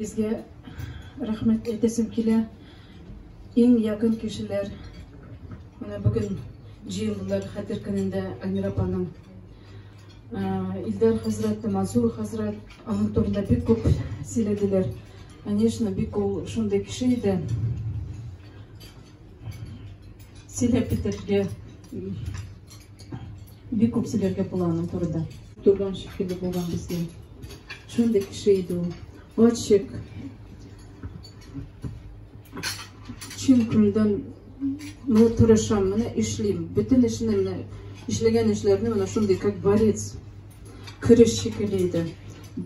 Сезгә рәхмәт әйтәсем килә. Иң якын кешеләр менә бүген җыелдылар хәтер көнендә Альмира апаның. Илдар хәзрәт, Мансур хәзрәт аның турында бик күп сөйләделәр. Конечно, бик ул шундый кеше иде. Сөйләп бетерергә бик күп сөйләргә була аның турында. Туган шикелле булган безгә. Шундый кеше иде ул. Ачык. Чын күңелдән менә тырышам, менә эшлим. Бөтен эшне менә эшләгән эшләрне менә шундый как борец. Көрәш шикелле иде.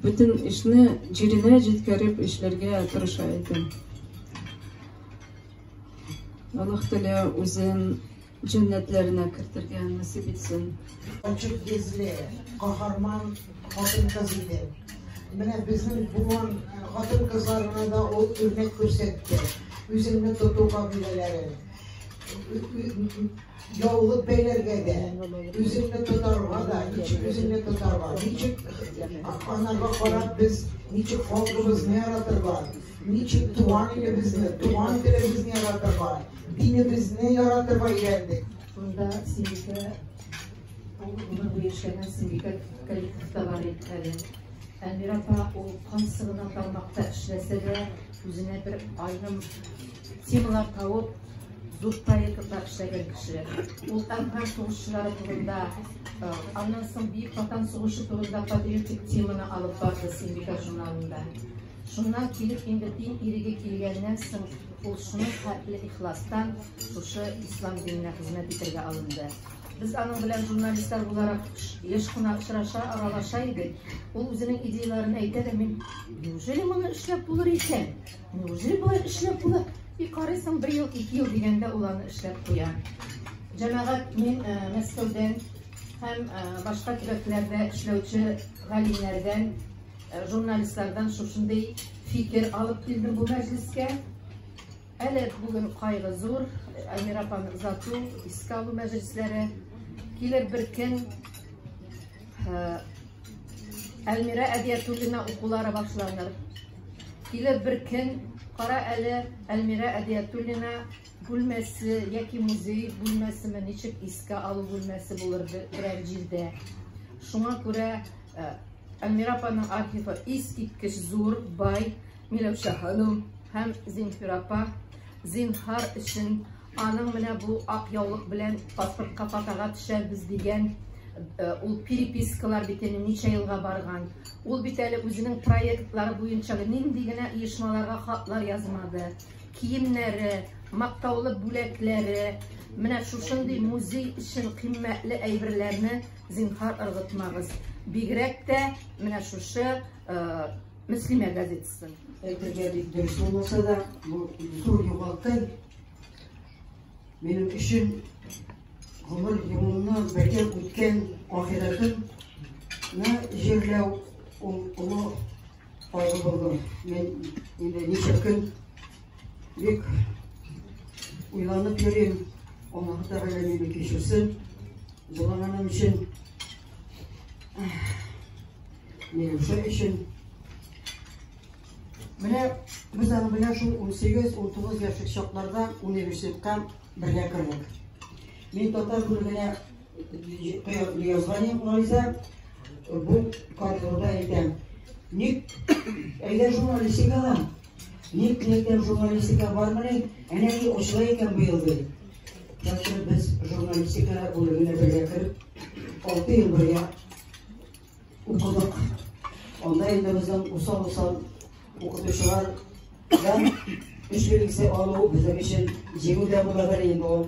Бөтен эшне җиренә җиткереп эшләргә тырыша иде. Аллаһ Тәгалә үзен җәннәтләренә кертергә насыйп итсен. Ачык йөзле, каһарман хатын-кыз иде. Менә безнең буын хатын-кызларына да ул үрнәк күрсәтте. Үзеңне тоту кагыйдәләрен, яулык бәйләргә дә, үзеңне тотарга да, ничек үзеңне тотарга, ничек анарга карап без ничек халкыбызны яратырга, ничек туган илебезне, туган телебезне яратырга, динебезне яратырга өйрәндек. Шунда Сөембикә, ул гомер буе эшләгән Сөембикә коллектив та бар иде әле. Әлмира апа ул кайсы гына тармакта эшләсә дә, үзенә бер аерым темалар табып, зур проектлар эшләгән кеше. Ул Әфган сугышчылары турында, аннан соң Бөек Ватан сугышы турында патриотик теманы алып барды Сөембикә журналында. Шуннан килеп инде дин иреге килгәннән соң ул шуның хәтле ихластан шушы ислам диненә хезмәт итәргә алынды. Без аның белән журналистлар буларак еш кына очраша, аралаша идек. Ул үзенең идеяләрен әйтә дә, мин, неужели моны эшләп булыр икән? Неужели болай эшләп була? И карыйсың, бер ел, ике ел дигәндә ул аны эшләп куя. Җәмәгать, мин Мәскәүдән һәм башка төбәкләрдә эшләүче галимнәрдән, журналистлардан шушындый фикер алып килдем бу мәҗлескә. Әле бүген кайгы зур, Әлмира апаны озату, искә алу мәҗлесләре. Килер бер көн Әлмира Әдиятуллина укулары башланыр. Килер бер көн, кара әле Әлмира Әдиятуллина бүлмәсе яки музей бүлмәсеме, ничек искә алу бүлмәсе булыр берәр җирдә. Шуңа күрә Әлмира апаның архивы искиткеч зур, бай. Миләүшә ханым һәм Зинфир апа, зинһар өчен аның менә бу ак яулык белән паспортка фотога төшәбез дигән ул перепискалар бит инде ничә елга барган. Ул бит әле үзенең проектлары буенча нинди генә оешмаларга хатлар язмады. Киемнәре, мактаулы бүләкләре, менә шушындый музей өчен кыйммәтле әйберләрне зинһар ыргытмагыз. Бигрәк тә менә шушы Мөслимә газетасын. Әйтергә бик дөрес булмаса да, бу зур югалту. Минем өчен гомер юлымны бергә үткән ахирәтемне җирләү ул олы кайгы булды. Мин инде ничә көн бик уйланып йөрим. Аллаһы Тәгалә мине кичерсен. Җылаганым өчен. Миләүшә өчен. Менә без аның белән шул 18-19 яшьлек чакларда университетка бергә кердек. Мин татар бүлегенә язган идем, гариза. Бу коридорда әйтәм. Ник әйдә журналистикага? Ник нектән журналистика бармыни? Әнә ни ачыла икән быел ди. Шулай без журналистика бүлегенә бергә кереп, 6 ел бергә укыдык. Анда инде безнең усал-усал укытучылардан өч билгесе алу безнең өчен җиңү дә буладыр инде ул.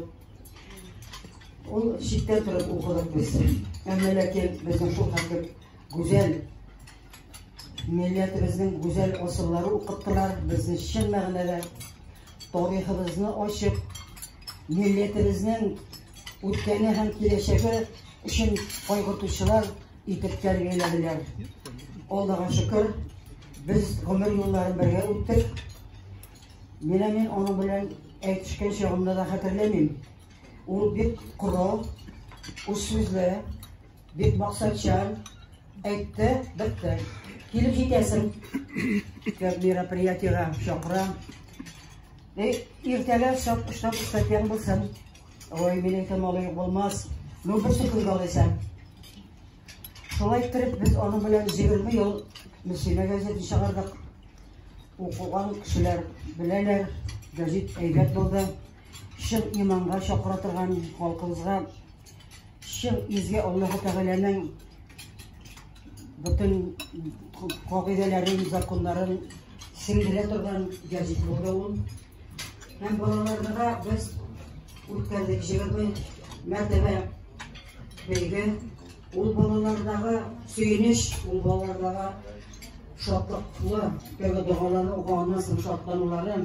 Ул читтән торып укыдык без. Әмма ләкин безнең шул хәтле гүзәл милләтебезнең гүзәл асыллары укыттылар. Безне чын мәгънәдә тарихыбызны ачып, милләтебезнең үткәне һәм киләчәге өчен кайгыртучылар итеп тәрбияләделәр. Аллага шөкер, без гомер юлларын бергә үттек. Менә мин аның белән әйтешкән чагымны да хәтерләмим. Ул бик коры, үз сүзле, бик максатчан әйтте, бетте. Килеп җитәсең, мероприятиегә чакыра. Иртәгә штаб статьяң булсын. Ой, мин әйтәм, алай булмас. Ну, бер секунд алайса. Шулай иттереп, без аның белән 20 ел Мөслимә газетын чыгардык. Укыган кешеләр беләләр, гәзит әйбәт булды. Чын иманга чакыра торган халкыбызга чын изге Аллаһы Тәгаләнең бөтен кагыйдәләрен, законнарын сеңдерә торган гәзит булды ул. Һәм балаларга без үткәрдек 20 мәртәбә бәйге. Ул балалардагы сөенеч, ул балалардагы шатлыклы, теге догаларны укыганнан соң шатланулары,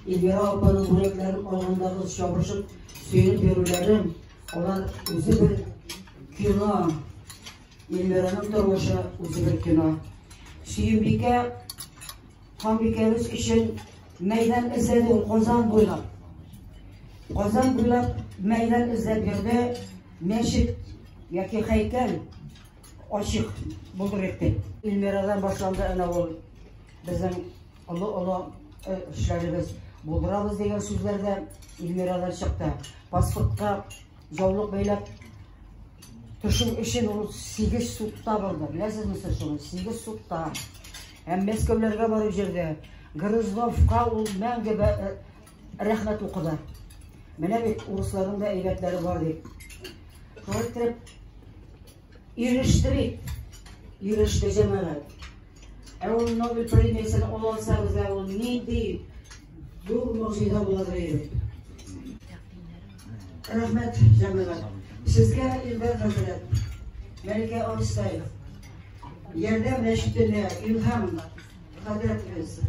Эльмира апаның бүләкләрен алгандагы чабышып сөенеп йөрүләре, алар үзе бер кино. Эльмираның тормышы үзе бер кино. Сөембикә ханбикәбез өчен мәйдан эзләде ул Казан буйлап. Казан буйлап мәйдан эзләп йөрде, мәчет яки һәйкәл ачык булдырыйк дип. Эльмирадан башланды әнә ул безнең олы-олы эшләребез булдырабыз дигән сүзләр дә Эльмирадан чыкты. Паспортка яулык бәйләп төшү өчен ул 8 судта булды. Беләсезме сез шуны? 8 судта. Һәм Мәскәүләргә барып җөрде. Грызловка ул мәңге рәхмәт укыды. Менә бит урысларның да әйбәтләре бар дип. Шулай итеп иреште бит. Иреште җәмәгать. Ә ул Нобель премиясен ала алса безгә ул нинди зур могҗиза буладыр иде. Рәхмәт, җәмәгать. Сезгә Илдар хәзрәт, Мәликә абыстай, Ярдәм мәчетенә Илһам хәзрәтебез.